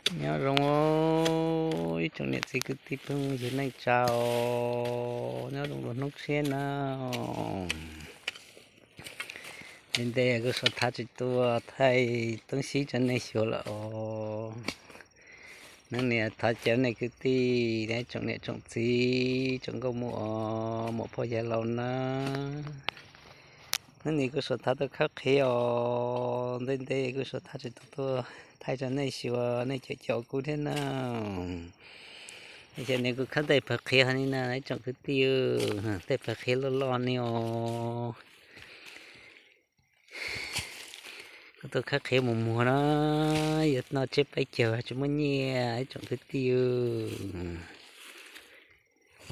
Nyob zoo ib tsoom niam txiv kwv tij phooj ywg neej tsa os, nyob zoo dua hnub tshiab na. Ntev ntev kuv Suav Thab tsis tuaj thaij toob sib rau nej xyuas lawm os. Hnub no thov caw nej kwv tij, tsoom niam tsoom txiv, tsoom nkauj muam, muam phauj yawg laus na. Hnub no kuv Suav Thab tuaj khawb qhiav os, ntev ntev kuv Suav Thab tsis tau tuaj thaij rau nej xyuas, nej caum caum kuv thiab na. Xyov no kuv khawb tej pawg qhiav ni na ib tsoom kwv tij, tej pawg qhiav loj loj ni os. Kuv tuaj khawb qhiav mus muag na, yuav noj tsiab peb caug tsis muaj nyiaj ib tsoom kwv tij.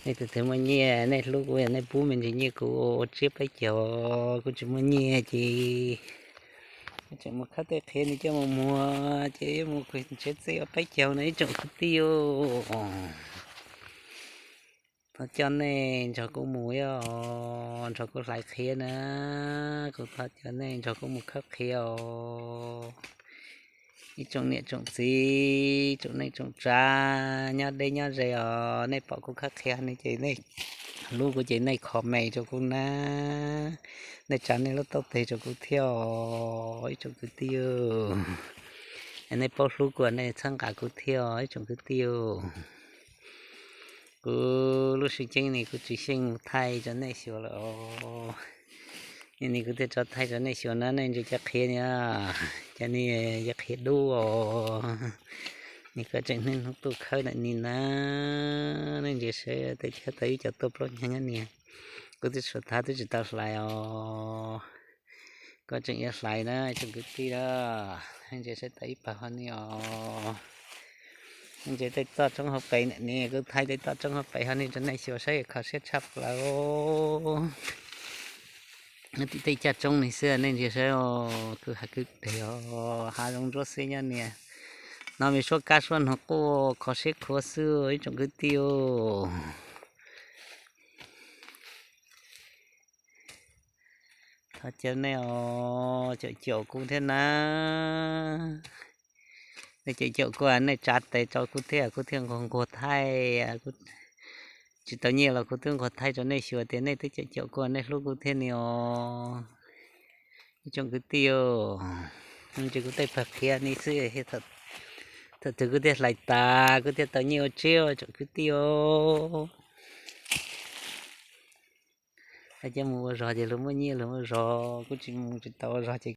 Nej tus twg muaj nyiaj nej hlub kuv, yog nej pub me ntsis nyiaj kuv ua tsiab peb caug, kuv tsis muaj nyiaj ces kuv tseem mus khawb tej qhiav ni coj mus muag ces yuav mus nrhiav txij ua peb caug na ib tsoom kwv tij. Thov coj nej nrog kuv mus, nrog kuv hlais qhiav na. Kuv thov coj nej nrog kuv mus khawb qhiav os. Ib tsoom niam tsoom txiv, tsoom neej tsoom tsav nyob deb nyob ze os, nej pom kuv khawb qhiav no ces nej hlub kuv ces nej comment rau kuv na. Nej tsa nej lub taub teg rau kuv thiab os ib tsoom kwv tij. Nej paub hlub kuv nej txhawb nqa kuv thiab os ib tsoom kwv tij. Kuv lub sib ceeb ni kuv tsis xyeej mus thaij rau nej xyuas lawm os. Ni kuv thiaj tso thaij rau nej xyuas na, nej ntsia cov qhiav ni, cov ni cov qhiav dub os. Ni kuv tseem niaj hnub tuaj khawb ntawm ni na. Nej ntsia saib tej chaw tau ib co tuaj plaub nyaag nyob ni. Kuv twb Suav Thab twb tsis tau hlais os. Kuv tseem yuav hlais na tsoom kwv tij na. Nej ntsia saib tau ib pawg ho ni os. Nej ntsia tej toj roob hauv pes ntawm ni, kuv thaij tej toj roob hauv pes ho ni rau nej xyuas saib kho siab tshaj plaws. Tim tej caj roob ni xwb nej ntsia saib, kwj ha kwj deg os, hav zoov ntsuab xiab nyob niag no, me suab kab suab noog quaj kho siab khuav xwb ib tsoom kwv tij. Thov caw nej os, caum caum kuv thiab na. Nej caum caum kuv, nej tsa tes rau kuv thiab, kuv thiaj nquag nquag thaij. Tsis tau nyiaj los kuv twb nquag thaij rau nej xyuas tias nej twb caum caum kuv, nej hlub kuv thiab ni os. Ib tsoom kwv tij, ntsia kuv tej pawg qhiav ni xwb, thaum twg kuv thiaj hlais tas kuv thiaj tau nyiaj ua tsiab tsoom kwv tij os. Coj mus ua zog ces luag muaj nyiaj luag muaj zog, kuv tsis mus tsis tau ua zog ces